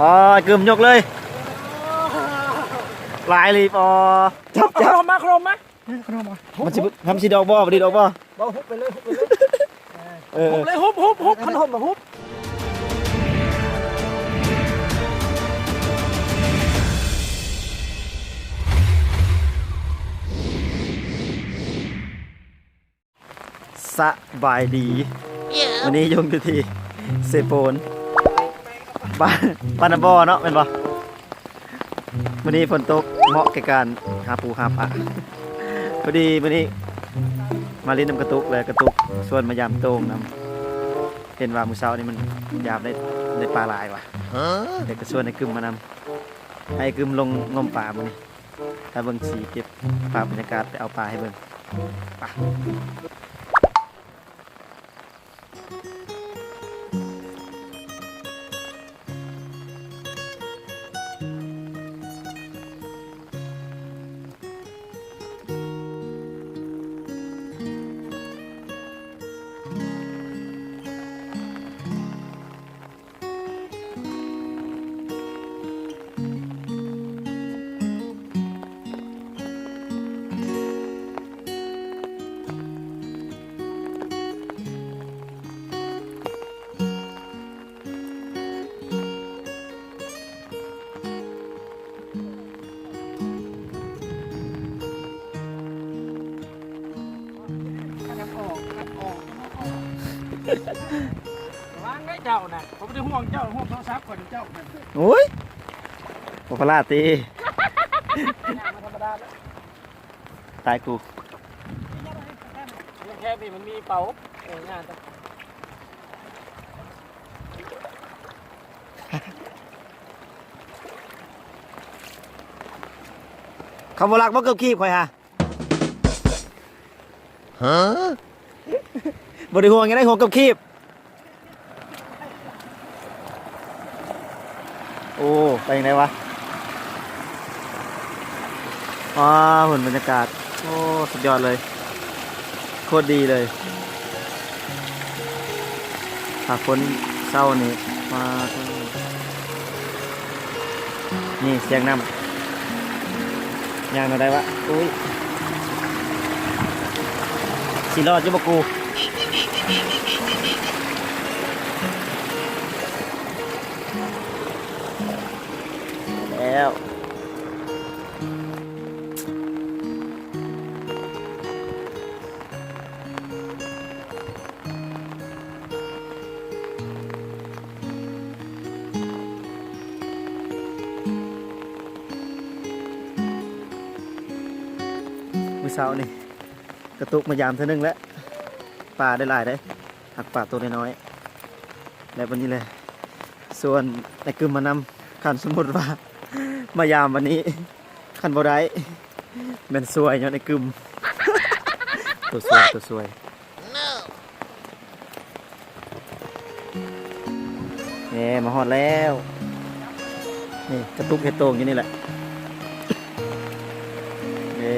ອໍ ກຶມຍົກເລີຍ ຫຼາຍອີ່ຫຼີ. ອໍ ຈັບ ຈັບ ໂຄຣມມາ ໂຄຣມມາ ໂຄຣມມາ. ມັນຊິ ມັນຊິດອກບໍ່? ບໍ່ດີດອກບໍ່? ບໍ່ ຮຸບໄປເລີຍ ຮຸບໄປເລີຍ. ເອີ ຮຸບເລີຍ ຮຸບ ຮຸບ ຮຸບ ຄັນຮຸບນະ ຮຸບ. ສະບາຍດີ ວັນນີ້ຍົງຢູ່ທີ່ເຊໂປນ ບ້ານ ບ້ານນາບໍ່ເນາະ ແມ່ນບໍ່? ມື້ນີ້ຝົນຕົກ ເໝາະແກ່ການຫາປູຫາປາ. ພໍດີມື້ນີ້ມາຫຼິ້ນນຳກະຕຸກ ແລະ ກະຕຸກຊວນມາຢາມໂຕ່ງນຳ. ເຫັນວ່າມື້ເຊົ້ານີ້ມັນຢາມໄດ້ ໄດ້ປາຫຼາຍວ່າ ແລ້ວກະຊວນໄອ້ກຶມມານຳ ໃຫ້ກຶມລົງງົມປາມື້ນີ້. ຖ້າເບິ່ງຊິເກັບພາບບັນຍາກາດໄປເອົາປາໃຫ້ເບິ່ງ. ໄປ. ລະວັງເດີເຈົ້ານະ ຂ້ອຍບໍ່ໄດ້ຫ່ວງເຈົ້າ ຫ່ວງໂທລະສັບຂ້ອຍເຈົ້າ. ໂອ້ຍ ບໍ່ພະລາດຕິ ທຳມະດາແລ້ວ ຕາຍກູ. ແຄບນີ້ມັນມີເປົາ ເອີ ງານ ເຂົາບໍ່ລັກບໍ່ເກີບຄີບຂ້ອຍຫາ? ຮະ? ບໍ່ໄດ້ຫ່ວງຫຍັງໃດ ຫ່ວງເກີບຄີບ. ໂອ້ ໄປຈັ່ງໃດວະ? ວ້າ ເຫັນບັນຍາກາດ ໂອ້ ສຸດຍອດເລີຍ ໂຄດດີເລີຍ. ຖ້າຝົນເຊົານີ້ ມາ ນີ້ສຽງນ້ຳ ຍ່າງແນວໃດວະ? ໂອ້ຍ ຊິລອດຢູ່ບໍ່ກູ? ແລ້ວ. ມື້ເຊົ້ານີ້ກະຕຸກມາຢາມເທື່ອໜຶ່ງແລ້ວ ປາໄດ້ຫຼາຍເດ້ ຫາກປາໂຕນ້ອຍໆ ແລ້ວບັດນີ້ແຫຼະ ຊວນໄອ້ກຶມມານຳ ຄັນສົມມຸດວ່າມາຢາມບັດນີ້ ຄັນບໍ່ໄດ້ ແມ່ນຊວຍຍ້ອນໄອ້ກຶມ ໂຕຊວຍ ໂຕຊວຍ. ເອີ ມາຮອດແລ້ວ ນີ້ກະຕຸກເຮັດໂຕ່ງຢູ່ນີ້ແຫຼະ. ເອີ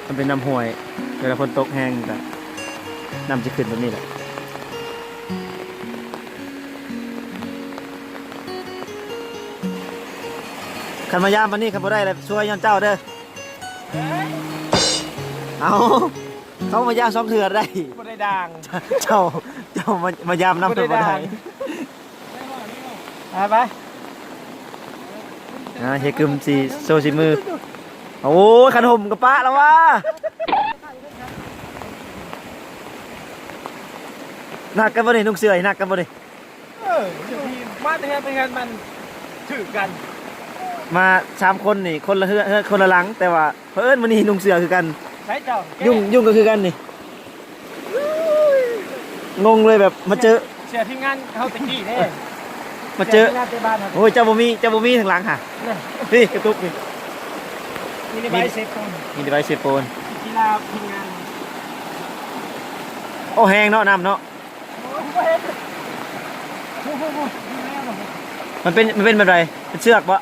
ມັນເປັນນ້ຳຫ້ວຍ ເວລາຝົນຕົກແຮງກະ ນ້ຳຈະຂຶ້ນແບບນີ້ແຫຼະ. ຄັນມາຢາມປານນີ້ ຄັນບໍ່ໄດ້ລະ ຊ່ວຍຍ້ອນເຈົ້າເດີ. ເອົ້າ ເຂົາມາຢາມສອງເທື່ອໄດ້ ບໍ່ໄດ້ດ່າງ. ເຈົ້າ ເຈົ້າມາ ມາຢາມນຳ ບໍ່ໄດ້ດ່າງ ບໍ່ໄດ້. ໄປ ໄປ ອ່າ ເຮກຶມຊິໂຊສີມື. ໂອ້ຍ ຄັນຫົ່ມກະປະລະວ່າ ໜັກກັນບໍ່ນີ້? ນຸ່ງເສື້ອນີ້ໜັກກັນບໍ່ນີ້? ເອີ ຢູ່ທີ່ມາແຕ່ເຮືອນໄປເຮືອນມັນຖືກກັນ ມາສາມຄົນນີ້ ຄົນລະເຮືອນ ເຮືອນຄົນລະຫຼັງ ແຕ່ວ່າ ພະເອີນມື້ນີ້ນຸ່ງເສື້ອຄືກັນ. ໃສເຈົ້າ? ຍຸ່ງ ຍຸ່ງກໍຄືກັນນີ້. ງົງເລີຍ ແບບມາເຈີ ເສື້ອທີມງານເຮົາແຕ່ກີ້ເດ້ ມາເຈີ ເສື້ອທີມງານແຕ່ບ້ານເຮົາ. ໂອ້ຍ ເຈົ້າບໍ່ມີ ເຈົ້າບໍ່ມີທາງຫຼັງຫາ ນີ້ ກະຕຸກນີ້ ມີແຕ່ໃບເຊໂປນ ມີແຕ່ໃບເຊໂປນ ກິລາທີມງານ. ໂອ້ ແຮງເນາະ ນ້ຳເນາະ. ໂອ້ຍ ບໍ່ເຫັນ ໂອ້ໂຫ ມັນເປັນ ມັນເປັນແບບໃດ? ເປັນເຊືອກບໍ່?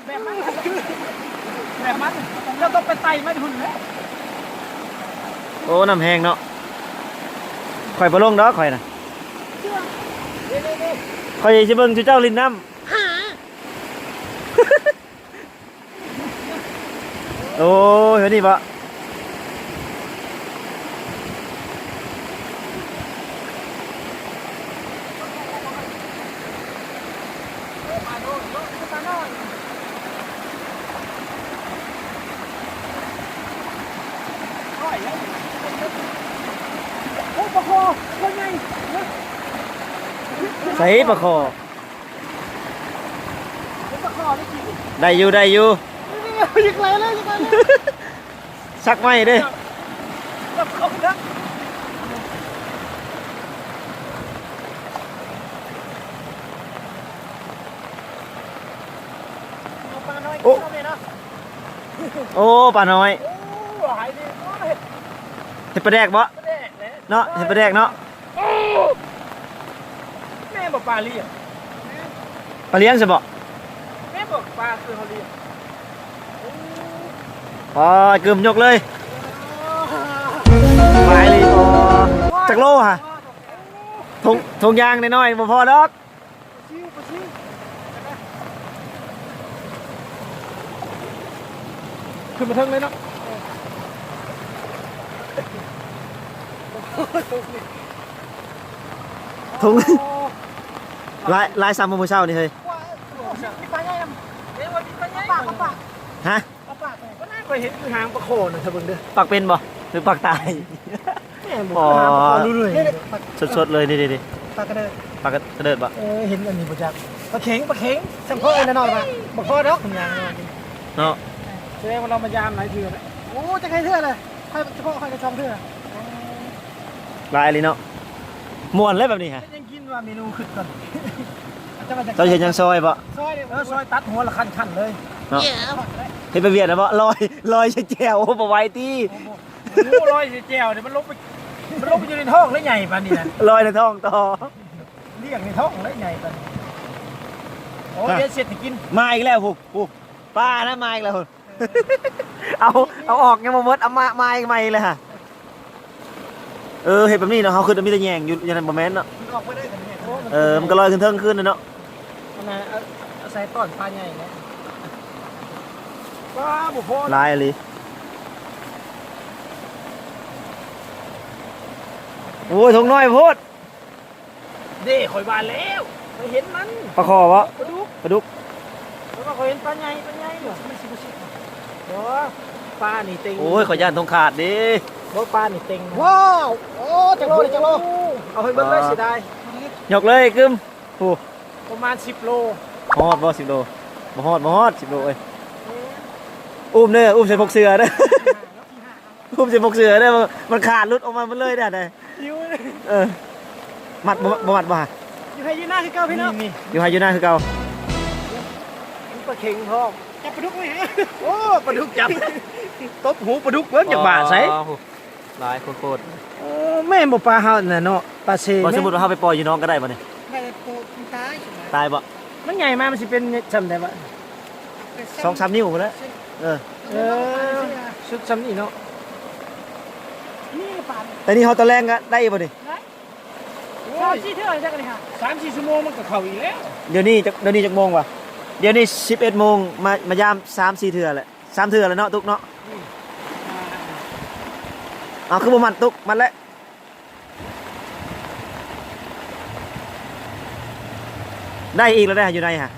ແບບມັນ ແບບມັນ ເຈົ້າຕ້ອງໄປໄຕ່ມັນພຸ້ນແຫຼະ. ໂອ້ ນ້ຳແຮງເນາະ ຂ້ອຍບໍ່ລົງດອກ ຂ້ອຍນະ. ເຊືອກ ຂ້ອຍຊິເບິ່ງເຈົ້າຫຼິ້ນນ້ຳ. ໂອ້ຍ ອັນນີ້ບໍ່? ໃສ່ປາຄໍ. ໄດ້ຢູ່ ໄດ້ຢູ່. ຢາກໄຫຼເລີຍ ຢາກໄຫຼເລີຍ. ຊັກໄມ້ເດ້. ໂອ້ ໂອ້ ປານ້ອຍ. ເຮັດປາແດກບໍ່? ເນາະ ເຮັດປາແດກເນາະ. ແມ່ນບໍ່ປາລ້ຽງ? ປາລ້ຽງຊະບໍ່? ແມ່ນບໍ່ປາຄືເຮົາລ້ຽງ? ອໍ ກຶມຍົກເລີຍ. ຫຼາຍເລີຍ. ອໍ ຈັກໂລຫະ? ຖົງ ຖົງຢາງນ້ອຍໆ ບໍ່ພໍດອກ. ປາຊິວ ປາຊິວ. ຂຶ້ນມາເທິງເລີຍເນາະ. ເອີ ຖົງ ຫຼາຍ ຫຼາຍຊ້ຳມື້ເຊົ້ານີ້ເຮີ້ຍ. ມີປາໃຫຍ່ນຳ. ເອີ ມີປາໃຫຍ່. ປາກ ປາກ. ຮະ? ປາກ ປາກ. ຂ້ອຍເຫັນຢູ່ຫາງປາຄໍນະ ຖ້າເບິ່ງເດີ. ປາກເປັນບໍ່ ຫຼືປາກຕາຍ? ແມ່ນບໍ່ ຫາປາຄໍເລື້ອຍໆ. ສົດໆເລີຍ ນີ້ໆໆ. ປາກກະເດີດ ປາກກະເດີດບໍ່? ເອີ ເຫັນອັນນີ້ບໍ່ຈັກ. ປາເຂັງ ປາເຂັງ. ສຳພໍເອີ້ນນ້ອຍວ່າບໍ່ພໍດອກ ຍາງເນາະ. ແສດງວ່າລາວມາຢາມຫຼາຍເທື່ອແລ້ວ. ໂອ້ ຈັກໃດເທື່ອແລ້ວ. ຂ້ອຍ ສະເພາະຂ້ອຍກໍສອງເທື່ອ. ຫຼາຍອີ່ຫຼີເນາະ. ມ່ວນແລ້ວແບບນີ້ຫະ. ເຮັດຫຍັງກິນວ່າ ເມນູ ຄິດກ່ອນ. ເຈົ້າເຮັດຫຍັງ ຊອຍບໍ່? ຊອຍເດ້. ເອີ ຊອຍຕັດຫົວລະຂັ້ນໆເລີຍເນາະ. ເຮັດແບບຫວຽດນະບໍ່? ລອຍ ລອຍໃສ່ແຈ່ວ. ໂອ້ ບໍ່ໄຫວຕິ. ໂອ້ໂຫ ລອຍໃສ່ແຈ່ວນີ້ ມັນລົງໄປ ມັນລົງໄປຢູ່ໃນທ້ອງແລ້ວໃຫຍ່ປານນີ້ນະ. ລອຍໃນທ້ອງຕໍ່. ລ້ຽງໃນທ້ອງແລ້ວໃຫຍ່ປານນີ້. ໂອ້ ດຽວເຊັດໃຫ້ກິນ. ມາອີກແລ້ວ. ໂອ້ ປານະ ມາອີກແລ້ວ. ເອົາ ເອົາອອກຍັງບໍ່ໝົດ ເອົາມາ ມາອີກໃໝ່ເລີຍຫະ. ເອີ ເຮັດແບບນີ້ເນາະ. ເຮົາຄິດວ່າມີແຕ່ແຍງຢູ່ ຢູ່ນັ້ນບໍ່ແມ່ນເນາະ. ເອີ ມັນກໍລອຍຂຶ້ນເທິງຄືນເນາະ. ອັນນັ້ນ ອາ ອາໄສຕ້ອນປາໃຫຍ່ແຫຼະ. ປາບໍ່ພໍ. ຫຼາຍອີ່ຫຼີ. ໂອ້ຍ ຖົງນ້ອຍໂພດ. ເດ້ ຂ້ອຍວ່າແລ້ວ ຂ້ອຍເຫັນມັນ. ປາຄໍບໍ່? ປາດຸກ ປາດຸກ. ຂ້ອຍວ່າຂ້ອຍເຫັນປາໃຫຍ່ ປາໃຫຍ່ຢູ່. ມັນຊິບໍ່ຊິດບໍ່? ປານີ້ເຕັງ. ໂອ້ຍ ຂ້ອຍຢ້ານຖົງຂາດເດ້. ບໍ່ ປານີ້ເຕັງ. ວ້າວ ໂອ້ ຈັກໂລນີ້ ຈັກໂລ? ເອົາໃຫ້ເບິ່ງເລີຍ ເສຍດາຍ. ຍົກເລີຍກຶມ. ໂອ້ ປະມານສິບໂລ. ຮອດບໍ່ສິບໂລ? ບໍ່ຮອດ ບໍ່ຮອດສິບໂລເອີຍ. ອຸ້ມເດີ ອຸ້ມໃສ່ປົກເສື້ອເດີ. ອຸ້ມໃສ່ປົກເສື້ອເດີ ມັນຂາດຫຼຸດອອກມາໝົດເລີຍເດ້. ເອີ ມັດບໍ່ ບໍ່ມັດບໍ່ຫະ? ຢູ່ໄຮ່ຢູ່ນາຄືເກົ່າພີ່ນ້ອງ. ຢູ່ໄຮ່ຢູ່ນາຄືເກົ່າ. ມີປາເຂັງພ້ອມ. ຈັບປາດຸກໄວ້ຫາ. ໂອ້ ປາດຸກຈັບ. ຕົບຫູປາດຸກເບິ່ງຈັກບາດໃສ. ຫຼາຍໂຄດໆ. ເອີ ແມ່ນບໍ່ປາເຮົານະເນາະ ປາເຊ. ບໍ່ ສົມມຸດວ່າເຮົາໄປປ່ອຍຢູ່ໜອງກໍໄດ້ບໍ່ນີ້? ໄດ້ໂຕມັນຕາຍ. ຕາຍບໍ່? ມັນໃຫຍ່ມາມັນຊິເປັນຊ່ຳໃດວະ? ສອງສາມນິ້ວພຸ້ນແຫຼະ. ເອີ ເອີ ສຸດຊ່ຳນີ້ເນາະ. ແຕ່ນີ້ເຮົາຕອນແລງກໍໄດ້ບໍ່ນີ້? ໄດ້. ໂອ້ຍ ສາມສີ່ເທື່ອຈັກນີ້ຫະ ສາມສີ່ຊົ່ວໂມງມັນກໍເຂົ້າອີກແລ້ວ. ດຽວນີ້ຈັກ ດຽວນີ້ຈັກໂມງວະ? ດຽວນີ້ສິບເອັດໂມງ. ມາ ມາຢາມສາມສີ່ເທື່ອແຫຼະ. ສາມເທື່ອແລ້ວເນາະຕຸກເນາະ. ອືມ ເອົາ ຄືບໍ່ມັດຕຸກ ມັດແລ້ວ. ໄດ້ອີກແລ້ວເດ້ ຢູ່ໃນຫະ.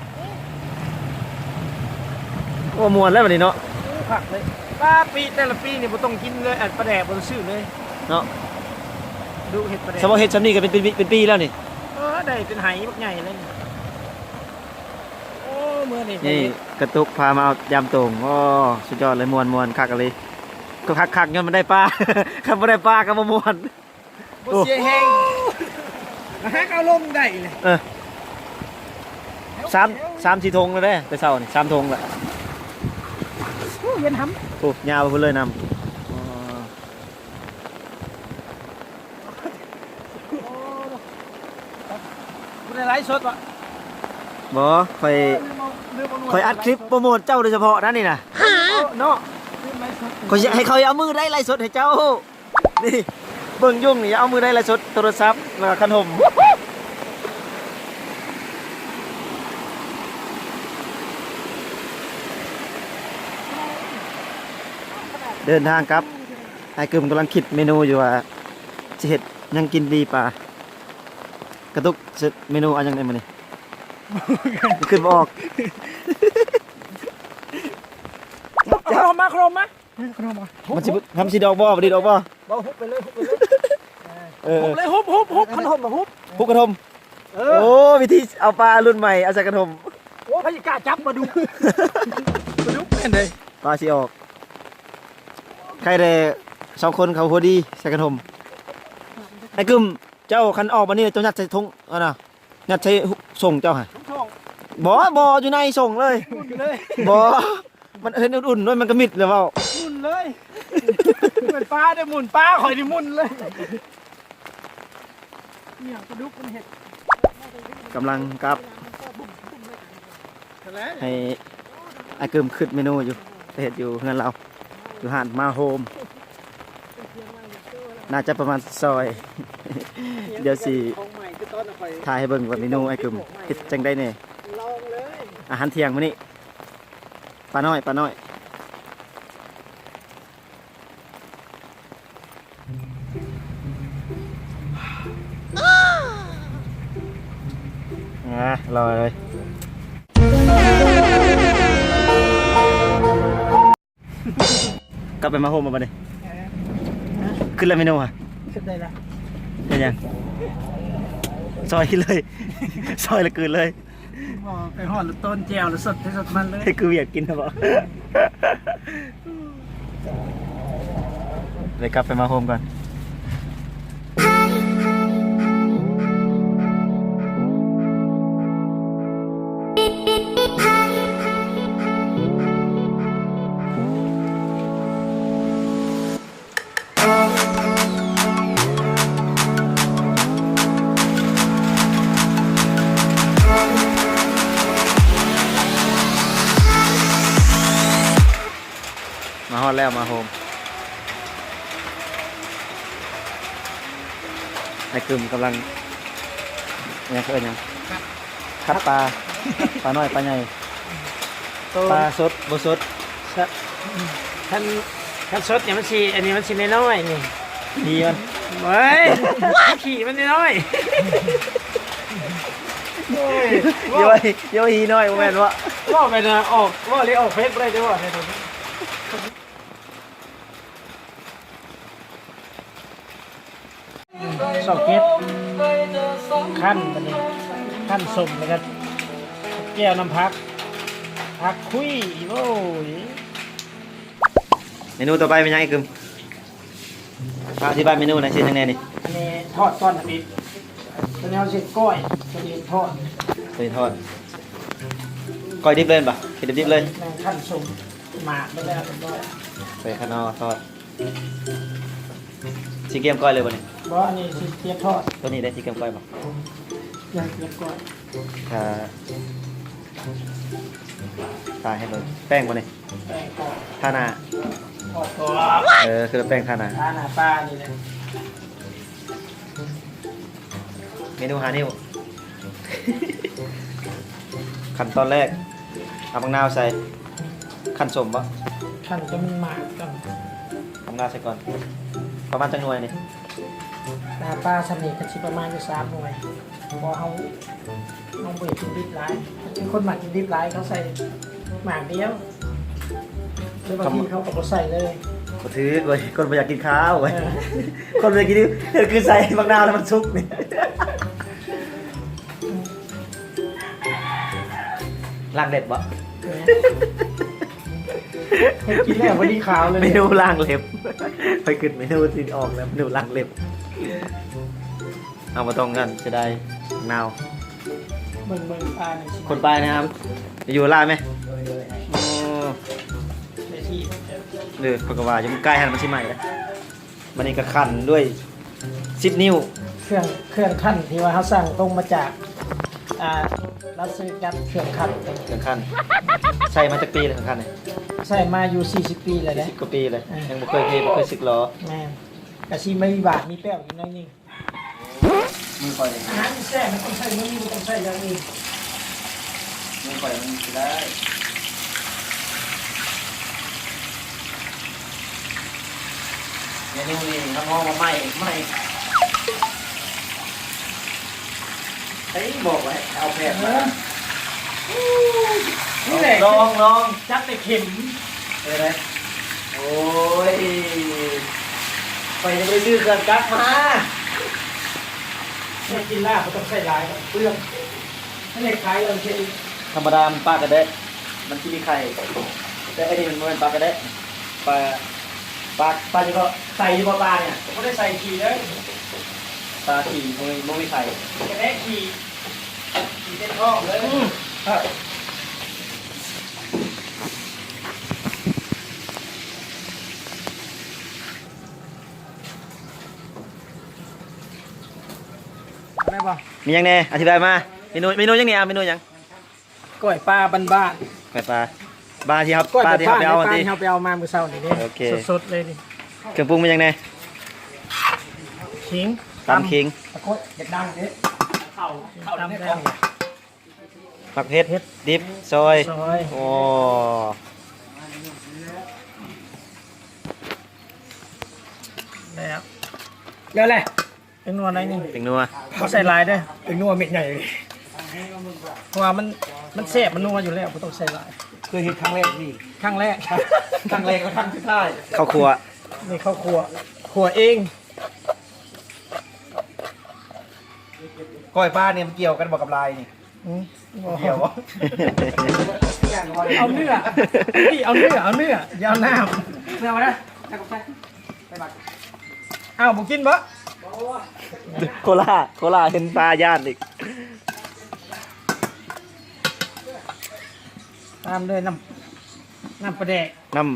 ໂອ້ ມ່ວນແລ້ວບັດນີ້ເນາະ. ໂອ້ ຄັກເລີຍ. ປາປີ ແຕ່ລະປີນີ້ບໍ່ຕ້ອງກິນເລີຍ ອັນປາແດກບໍ່ຕ້ອງຊື້ເລີຍເນາະ. ດຸເຮັດປາແດກ ສະເພາະເຮັດຊ່ຳນີ້ກໍເປັນ ເປັນ ເປັນປີແລ້ວນີ້. ເອີ ໄດ້ເປັນໄຫບັກໃຫຍ່ເລີຍນີ້. ໂອ້ ມື້ນີ້ ນີ້ກະຕຸກພາມາເອົາຢາມໂຕ່ງ. ໂອ້ ສຸດຍອດເລີຍ ມ່ວນໆ ຄັກອີ່ຫຼີ. ຄັກໆ ຍ້ອນມັນໄດ້ປາ ຄັນບໍ່ໄດ້ປາກໍບໍ່ມ່ວນ. ບໍ່ເສຍແຮງ ມາຫາກໍເອົາລົງໄດ້ເລີຍ. ເອີ ສາມ ສາມສີ່ຖົງແລ້ວເດ້ ແຕ່ເຊົ້ານີ້ສາມຖົງແລ້ວ. ໂອ້ ເຢັນຫຳ. ໂອ້ ຍາວໄປພຸ້ນເລີຍນ້ຳ. ອໍ ບໍ່ໄດ້ໄລຟ໌ສົດຫວາ? ບໍ່ ຂ້ອຍ ຂ້ອຍອັດຄລິບໂປຣໂມດເຈົ້າໂດຍສະເພາະນັ້ນນີ້ນະ. ເນາະ ຂ້ອຍຢາກໃຫ້ເຂົາເອົາມືໄດ້ໄລຟ໌ສົດໃຫ້ເຈົ້າ. ນີ້ ເບິ່ງຍຸງນີ້ ເອົາມືໄດ້ໄລຟ໌ສົດ ໂທລະສັບ ແລ້ວກໍຄັນຫົ່ມ. ເດີນທາງກັບ ອ້າຍກຶມກຳລັງຄິດເມນູຢູ່ວ່າ ຊິເຮັດຫຍັງກິນດີປາ. ກະຕຸກ ເຮັດເມນູເອົາຫຍັງແດ່ມື້ນີ້? ຄິດບໍ່ອອກ. ເອົາຂະໜົມມາ ຂະໜົມມາ ຂະໜົມມາ. ມັນຊິ ມັນຊິດອກບໍ່? ບໍ່ດີດອກບໍ່? ບໍ່ ຮຸບໄປເລີຍ ຮຸບໄປເລີຍ. ເອີ ຮຸບເລີຍ ຮຸບ ຮຸບ ຮຸບ ຂະໜົມມາ ຮຸບ ຮຸບຂະໜົມ. ເອີ ໂອ້ ວິທີເອົາປາລຸ້ນໃໝ່ເອົາໃສ່ກະທົມ. ໂອ້ ໃຜຊິກ້າຈັບປາດຸກ ປາດຸກແມ່ນເດ້. ປາຊິອອກ ໃຄແດ່ສອງຄົນເຂົາຫົວດີໃສ່ກະທົມ. ໄອ້ກຶມ ເຈົ້າຄັນອອກບາດນີ້ເຈົ້າຍັດໃສ່ຖົງ ອັນນະ ຍັດໃສ່ສົ້ງເຈົ້າຫັ້ນ. ບໍ່ ບໍ່ ຢູ່ໃນສົ້ງເລີຍ ໝຸ່ນເລີຍ. ບໍ່ ມັນເຫັນອຸ່ນໆ ໂດຍ ມັນກະມິດແລ້ວເວົ້າ. ໝຸ່ນເລີຍ ເປັນປາເດ້ໝຸ່ນ ປາຂ້ອຍນີ້ໝຸ່ນເລີຍ. ອີຫຍັງປາດຸກມັນເຮັດ ກຳລັງກັບ ໃຫ້ອ້າຍກຶມຄິດເມນູຢູ່ ໄປເຮັດຢູ່ເຮືອນລາວ ຢູ່ຮ້ານມາໂຮມ. ໜ້າຈະປະມານຊອຍ ດຽວຊິຖ່າຍໃຫ້ເບິ່ງວ່າເມນູອ້າຍກຶມເຮັດຈັ່ງໃດແດ່. ອາຫານທ່ຽງມື້ນີ້ ປານ້ອຍ ປານ້ອຍ. ອ່າ ລອເລີຍ. ກັບໄປມາໂຮມບໍ່ບັດນີ້? ເອີ ຂຶ້ນແລ້ວເມນູຫະ? ຂຶ້ນໄດ້ລະ. ເຮັດຫຍັງ? ຊອຍກິນເລີຍ ຊອຍແລ້ວກືນເລີຍ. ບໍ່ ໄປຮອດລະຕົ້ນແຈ່ວລະສົດໃຜສົດມັນເລີຍ. ຄືວຽກກິນນະບໍ່? ໄດ້ກັບໄປມາໂຮມກ່ອນ. ມາຮອດແລ້ວ ມາໂຮມ. ອ້າຍກຶມກຳລັງ ຫຍັງ ເຂົາເອີ້ນຫຍັງ? ຄັດປາ ປານ້ອຍປາໃຫຍ່ ໂຕ ປາສົດບໍ່ສົດ? ຄັນ ຄັນສົດນີ້ມັນຊິ ອັນນີ້ມັນຊິນ້ອຍໆ ນີ້ ດີມັນ ເວີຍ ຂີ້ມັນນ້ອຍໆ. ໂອ້ຍ ຢ່າວ່າ ຢ່າວ່າຂີ້ນ້ອຍ ບໍ່ແມ່ນເວາະ ເວົ້າແມ່ນອອກ ເວົ້າເລີຍອອກເຟສບໍ່ໄດ້ເດີ້ ເວົ້າແມ່ນ. ຊອກເຜັດ ຄັ້ນ ບາດນີ້ ຄັ້ນສົ້ມ ແລ້ວກໍແຈ່ວນ້ຳຜັກ ຜັກຄຸຍ. ໂອ້ຍ ເມນູຕໍ່ໄປແມ່ນຫຍັງອີກ? ອະທິບາຍເມນູໜ່ອຍ ຊິເຮັດຫຍັງແດ່ນີ້? ອັນນີ້ທອດກ່ອນ ອັນນີ້ ຕົວນີ້ເຮົາຊິເຮັດກ້ອຍ ຕົວນີ້ເຮັດທອດ ຕົວນີ້ທອດ. ກ້ອຍດິບເລີຍແມ່ນບໍ່? ເຮັດດິບໆເລີຍ. ແມ່ນ ຄັ້ນສົ້ມ ໝາກໄປແລ້ວຮຽບຮ້ອຍ ໃສ່ຂະໜໍ່ທອດ. ຊິກຽມກ້ອຍເລີຍບໍ່ນີ້? ບໍ່ ອັນນີ້ຊິກຽມທອດ. ຕົວນີ້ໄດ້ຊິກຽມກ້ອຍບໍ່? ຢ່າກຽມກ້ອຍ ຖ້າ ຖ້າໃຫ້ເບິ່ງ ແປ້ງບໍ່ນີ້? ແປ້ງທອດ ທາໜ້າ ທອດກອບ. ເອີ ຄືແປ້ງທາໜ້າ ທາໜ້າປານີ້ແຫຼະ. ເມນູຫ້ານິ້ວ. ຂັ້ນຕອນແລກ ເອົາໝາກນາວໃສ່. ຂັ້ນສົ້ມບໍ່? ຂັ້ນຈົນໝາກກ່ອນ. ເອົາໝາກນາວໃສ່ກ່ອນ. ປະມານຈັກໜ່ວຍນີ້? ໜ້າປາຊ່ຳນີ້ກໍຊິປະມານຢູ່ສາມໜ່ວຍ ເພາະເຮົາ ເຮົາບໍ່ຢາກກິນດິບຫຼາຍ. ຄັນຄົນມັກກິນດິບຫຼາຍ ເຂົາໃສ່ໝາກດຽວ ຫຼືບາງທີເຂົາກໍບໍ່ໃສ່ເລີຍ. ບໍ່ຖືກເວີຍ ຄົນບໍ່ຢາກກິນຄາວເວີຍ. ເອີ ຄົນບໍ່ຢາກກິນດິບ ຄືໃສ່ໝາກນາວແລ້ວມັນສຸກນີ້. ລ້າງເລັບບໍ່? ເອີ ເຮັດກິນແລ້ວພໍດີຂາວເລີຍ. ເມນູລ້າງເລັບ ຂ້ອຍຄິດເມນູຊິອອກແລ້ວ ເມນູລ້າງເລັບ. ເຮົາບໍ່ຕ້ອງນັ້ນ ເສຍດາຍນາວ. ເບິ່ງ ເບິ່ງປານີ້ ຄົນປາຍນະ ຢູ່ລາວແມ? ໂອ້ ໄດ້ທີ່ ເອີ ຂ້ອຍກໍວ່າຢູ່ ມັນໃກ້ຫັ້ນ ມັນຊິໄໝ້ເດ້. ບັດນີ້ກໍຂັ້ນດ້ວຍສິບນິ້ວ. ເຄື່ອງ ເຄື່ອງຂັ້ນທີ່ວ່າເຮົາສັ່ງຕົງມາຈາກ ອ່າ ລັດສະເວກັສ ເຄື່ອງຂັ້ນ ເຄື່ອງຂັ້ນ. ໃຊ້ມາຈັກປີແລ້ວເຄື່ອງຂັ້ນນີ້? ໃຊ້ມາຢູ່ສີ່ສິບປີແລ້ວເດ້. ສີ່ສິບກວ່າປີເລີຍ. ເອີ ຍັງບໍ່ເຄີຍເພ ບໍ່ເຄີຍສຶກຫຼໍ. ແມ່ນ ກະຊິມີບາດມີແປ້ວຢູ່ໜ້ອຍໜຶ່ງ. ມືຂ້ອຍ ອາຫານທີ່ແຊບມັນຕ້ອງໃຊ້ມື ບໍ່ຕ້ອງໃຊ້ຢ່າງອື່ນ. ມືຂ້ອຍມັນຊິໄດ້. ເມນູນີ້ຮັບຮອງວ່າໄໝ້ ໄໝ້ ໃຜບອກວ່າໃຫ້ເອົາແພດມາ? ເອີ ນີ້ແຫຼະ ລອງ ລອງ ຈັບແຕ່ເຂັມ ເອີ ໄດ້. ໂອ້ຍ ຂ້ອຍຍັງບໍ່ໄດ້ຊື້ເຄື່ອງຈັກມາ. ໄດ້ກິນລາບບໍ່ຕ້ອງໃຊ້ຫຼາຍດອກ ເປືອງ. ອັນນີ້ຂາຍເລື່ອງເຮັດ ທຳມະດາມັນປາກະແດະ ມັນຊິມີໄຂ່ ແຕ່ອັນນີ້ມັນບໍ່ແມ່ນປາກະແດະ ປາ ປາ ປາຫຍັງເກາະ ໃສ່ຢູ່ບໍ່ປານີ້? ບໍ່ໄດ້ໃສ່ຂີ້ເດີ ປາຂີ້ ບໍ່ມີ ບໍ່ມີໄຂ່ ກະແດະຂີ້ ຂີ້ເຕັມທ້ອງເລີຍ. ອືມ ໄດ້ບໍ່? ມີຫຍັງແດ່? ອະທິບາຍມາ. ເມນູ ເມນູຫຍັງນີ້? ອາ ເມນູຫຍັງ? ກ້ອຍປາບ້ານໆ. ກ້ອຍປາ ປາທີ່ເຮົາ ກ້ອຍ ປາທີ່ເຮົາໄປເອົາ ປາທີ່ເຮົາໄປເອົາມາມື້ເຊົ້ານີ້ເດ້. ໂອເຄ ສົດໆເລີຍນີ້. ເຄື່ອງປຸງມີຫຍັງແດ່? ຂີງ ຕຳຂີງ ຕະໂກດ ຢາກດັງເດ້ ເຂົ້າ ເຂົ້າໃນກ້ອງ. ໝາກເຜັດ ເຜັດດິບ ຊອຍ ຊອຍ. ໂອ້ ແລ້ວ ແລ້ວແຫຼະ. ເປັນນົວໜ້ອຍໜຶ່ງ ເປັນນົວ ບໍ່ໃສ່ຫຼາຍເດີ ເປັນນົວເມັດໃຫຍ່ເລີຍ ເພາະວ່າມັນ ມັນແຊບ ມັນນົວຢູ່ແລ້ວ ບໍ່ຕ້ອງໃສ່ຫຼາຍ. ເຄີຍເຮັດຄັ້ງແລກນີ້ ຄັ້ງແລກ ຄັ້ງແລກ ແລະ ຄັ້ງສຸດທ້າຍ. ເຂົ້າຂົ້ວ ນີ້ເຂົ້າຂົ້ວ ຂົ້ວເອງ. ກ້ອຍປານີ້ມັນກ່ຽວກັນບໍ່ກັບລາຍນີ້? ອືມ ບໍ່ກ່ຽວບໍ່? ເອົາເນື້ອ ນີ້ເອົາເນື້ອ ເອົາເນື້ອ ຢ່າເອົານ້ຳ. ເນື້ອມານະ ໃສ່ ໃສ່ ໃສ່ບັກ. ອ້າວ ບໍ່ກິນບໍ່? ໂຄລາ ໂຄລາເຫັນປາຢ້ານອີກ. ຕາມດ້ວຍນ້ຳ ນ້ຳປາແດກ ນ້ຳ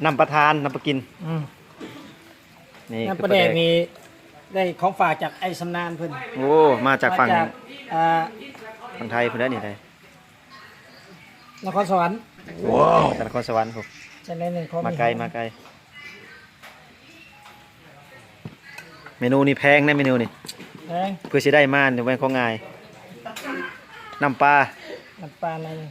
ນ້ຳປາທານ ນ້ຳປາກິນ. ອືມ ນີ້ ນ້ຳປາແດກນີ້ ໄດ້ຂອງຝາກຈາກອ້າຍຊຳນານເພິ່ນ. ໂອ້ ມາຈາກຝັ່ງ ມາຈາກ ອ່າ ຝັ່ງໄທພຸ້ນແຫຼະນີ້ໄດ໋ ນະຄອນສະຫວັນ. ວ້າວ ຈາກນະຄອນສະຫວັນພຸ້ນ. ຈາກໃນໜຶ່ງ ມາໄກ ມາໄກ. ເມນູນີ້ແພງເດ້ ເມນູນີ້ ແພງ ເພື່ອຊິໄດ້ມານີ້ບໍ່ແມ່ນຂອງງ່າຍ. ນ້ຳປາ ນ້ຳປາໃນ ອໍ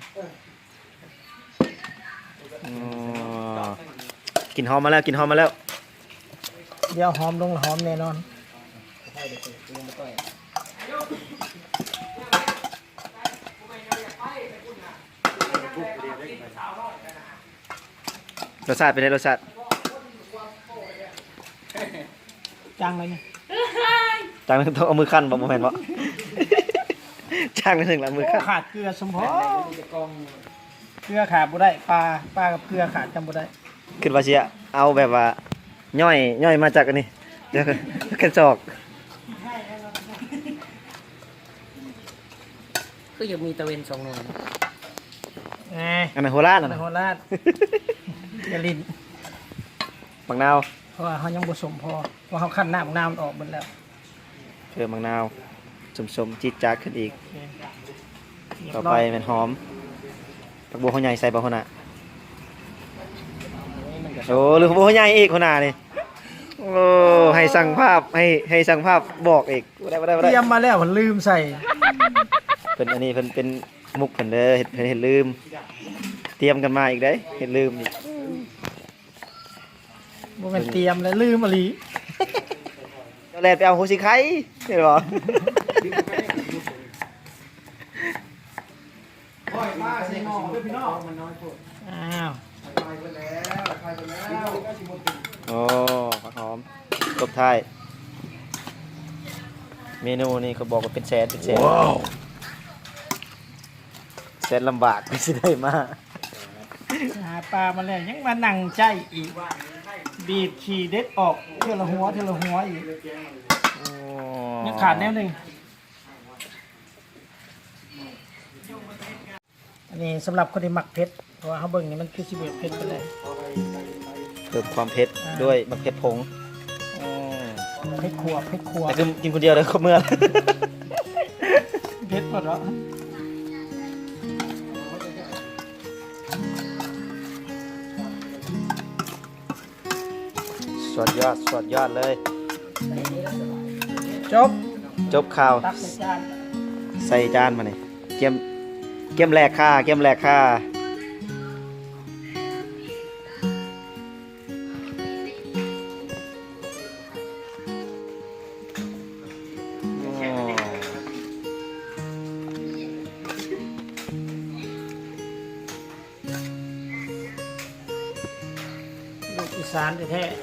ກິ່ນຫອມມາແລ້ວ ກິ່ນຫອມມາແລ້ວ. ດຽວຫອມລົງ ຫອມແນ່ນອນ. ລົດຊາດເປັນໃດ? ລົດຊາດ ຈາງໄດ໋ນີ້ ຈາງຕ້ອງເອົາມືຄັ້ນບໍ່? ບໍ່ແມ່ນບໍ່? ຈາງໜຶ່ງລະມືຄັ້ນ. ໂອ້ ຂາດເກືອສົມພໍ ເກືອຂາດບໍ່ໄດ້ ປາ ປາກັບເກືອຂາດກັນບໍ່ໄດ້. ຄິດວ່າຊິເອົາແບບວ່າຍ່ອຍ ຍ່ອຍມາຈາກອັນນີ້ ແລ້ວກໍແກນສອກ. ຄືຢາກມີຕາເວັນສອງໜ່ວຍ. ແນ່ ອັນນັ້ນໂຫລານ ອັນນັ້ນ ອັນນັ້ນໂຫລານ. ຢ່າຫຼິ້ນ. ບັກນາວ ເພາະວ່າເຮົາຍັງບໍ່ສົມພໍ ເພາະເຮົາຄັ້ນນ້ຳບັກນາວມັນອອກເບິດແລ້ວ. ເພີ່ມບັກນາວ ສົມໆ ຈີດຈາດຂຶ້ນອີກ. ໂອເຄ ຕໍ່ໄປແມ່ນຫອມ. ຜັກບົວຫົວໃຫຍ່ໃສ່ບໍ່ຫົວໜ້າ? ໂອ້ ຫຼືຜັກບົວຫົວໃຫຍ່ອີກຫົວໜ້ານີ້. ໂອ້ ໃຫ້ຊ່າງພາບ ໃຫ້ ໃຫ້ຊ່າງພາບບອກອີກ. ບໍ່ໄດ້ ບໍ່ໄດ້ ບໍ່ໄດ້ ຕຽມມາແລ້ວ ລືມໃສ່. ເພິ່ນ ອັນນີ້ເພິ່ນເປັນມຸກເພິ່ນເດີ ເຮັດ ເພິ່ນເຮັດລືມ ຕຽມກັນມາອີກເດ້ ເຮັດລືມອີກ. ບໍ່ແມ່ນຕຽມແລ້ວ ລືມອີ່ຫຼີ. ເຈົ້າແລ່ນໄປເອົາຫົວສີໄຄ ເຫັນບໍ່? ກ້ອຍປາໃສ່ໝໍ້ເດີພີ່ນ້ອງ. ອ້າວ ໄຟເບິດແລ້ວ ໄຟເບິດແລ້ວ. ໂອ້ ຜັກຫອມຕົບທ້າຍ. ເມນູນີ້ເຂົາບອກວ່າເປັນແສນ ເປັນແສນ. ແສນລຳບາກກວ່າຊິໄດ້ມາ. ຫາປາມາແລ້ວຍັງມານັ່ງໃຈອີກ ບີບຂີ້ເດັດອອກເທື່ອລະຫົວ ເທື່ອລະຫົວອີກ. ໂອ້ ຍັງຂາດແນວໜຶ່ງ. ອັນນີ້ສຳລັບຄົນທີ່ມັກເຜັດ ເພາະວ່າເຮົາເບິ່ງນີ້ມັນຄືຊິບໍ່ເຜັດປານໃດ. ເພີ່ມຄວາມເຜັດ ອ່າ ດ້ວຍໝາກເຜັດຜົງ. ອືມ ເຜັດຂົ້ວ ເຜັດຂົ້ວ. ແຕ່ຄືກິນຄົນດຽວເດີ ຄົບເມືອ. ເຜັດບໍ່ເນາະ. ສຸດຍອດ ສຸດຍອດເລີຍ. ຈົບ ຈົບຂ່າວ. ຕັກໃສ່ຈານ ໃສ່ຈານມານີ້. ກຽມ ກຽມແລກຄ່າ ກຽມແລກຄ່າ. ສານແທ້ໆ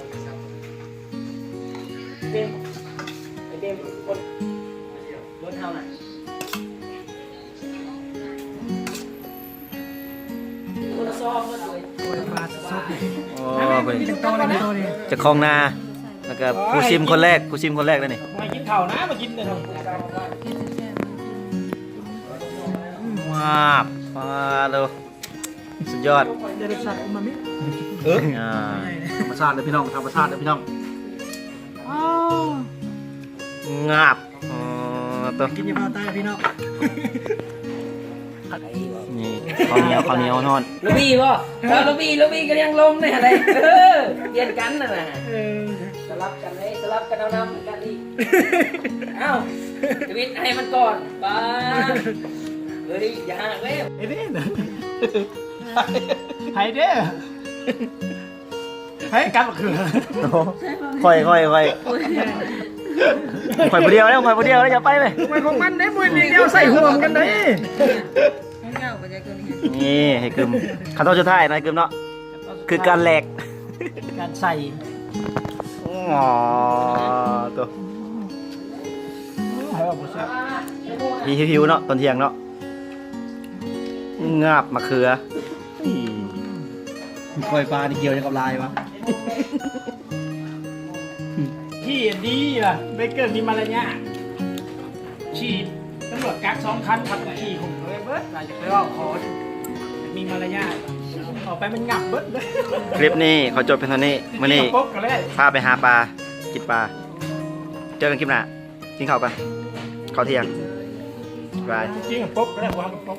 ເຕັມ ໄອ້ເຕັມ ຄົນ ຄົນເຮົານະ ຄົນລະຊອງເບິດເລີຍ. ໂອ້ຍ ປາສດໆ ນີ້ ໂອ້ ເພິ່ນ ເປັນໂຕເລີຍ ເປັນໂຕເລີຍ ເຈົ້າຂອງນາ ແລ້ວກໍຜູ້ຊິມຄົນແລກ ຜູ້ຊິມຄົນແລກເດ້ນີ້. ມາກິນເຂົ້ານະ ມາກິນເດີ. ວາບ ປາໂຕ ສຸດຍອດ ໄດ້ລົດຊາດອູມາມິ. ເອີ ອ່າ ທຳມະຊາດເດີພີ່ນ້ອງ ທຳມະຊາດເດີພີ່ນ້ອງ. ອ້າວ ງາບ ອໍ ໂຕ ກິນຢູ່ພາກໃຕ້ພີ່ນ້ອງ. ນີ້ ເຂົ້າໜຽວ ເຂົ້າໜຽວຮ້ອນ. ລະບີບໍ່? ເອີ ລະບີ ລະບີກໍຍັງລົງໄດ້ຫັ້ນແຫຼະ. ເອີ ປ່ຽນກັນຫັ້ນນະ. ເອີ ສະຫຼັບກັນເດ້ ສະຫຼັບກັນເອົານ້ຳກັນອີກ. ເອົ້າ ທຳອິດໃຫ້ມັນກ່ອນ. ປາດ ເອີຍ ຢ່າຫາກເວີຍ. ເອີ ນີ້ນະ ໃຜເດ້? ໃຜກັນບັກເຂືອ? ໂອ້ ຂ້ອຍ ຂ້ອຍ ຂ້ອຍ ຂ້ອຍຜູ້ດຽວແລ້ວ ຂ້ອຍຜູ້ດຽວແລ້ວ ຢ່າໄປເລີຍ. ຂ້ອຍຂອງມັນເດ້ ບໍ່ແມ່ນດຽວໃສ່ຮ່ວມກັນເດ້. ນີ້ໃຫ້ກຶມ ຂັ້ນຕອນສຸດທ້າຍນະ ໃຫ້ກຶມເນາະ ຄືການແລກ ການໃສ່. ອໍ ໂຕ ໃຜວ່າບໍ່ແຊບ? ຫິວໆ ເນາະ ຕອນທ່ຽງເນາະ. ງາບມະເຂືອ. ກ້ອຍປານີ້ກ່ຽວຫຍັງກັບລາຍວະ? ຂີ່ດີວ່າ ໄບເກີມີມາລະຍາດ. ຂີ່ຕຳຫຼວດກັກສອງຄັນ ຂັບຂີ່ຫົ້ມເລີຍເບິດ. ວ່າຈະໄປເວົ້າຂໍ ມີມາລະຍາດ ອອກໄປມັນຫຍັບເບິດເລີຍ. ຄລິບນີ້ຂໍຈົບພຽງເທົ່ານີ້. ມື້ນີ້ ປົກກໍແລ້ວ ພາໄປຫາປາ ກິນປາ. ເຈີກັນຄລິບໜ້າ. ກິນເຂົ້າກ່ອນ ເຂົ້າທ່ຽງ. ບາຍ. ກິນປົກກໍໄດ້ ບໍ່ໃຫ້ມັນປົກ.